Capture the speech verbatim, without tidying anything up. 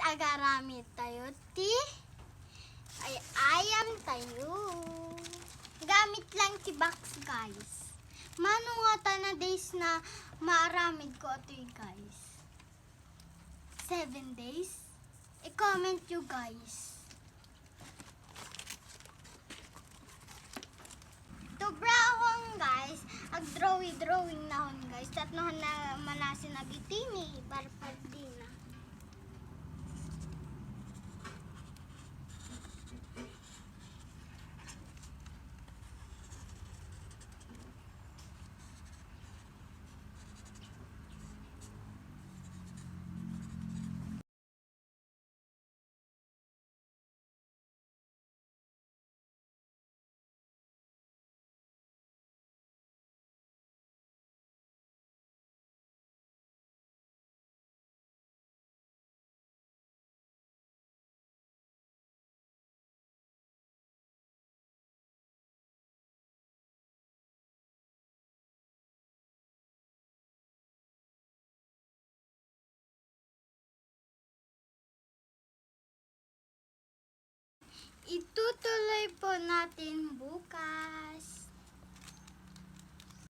Agaramid tayo ti ay-ayam tayo. Gamit lang ti box, guys. Mano ngata a days na maaramid ko atoy, guys? Seven days? I-comment you, guys. Ito brown, guys. Ag-drawing-drawing na hon, guys. Tatlo na malasin agitini. Parpar di na. Itutuloy po natin bukas.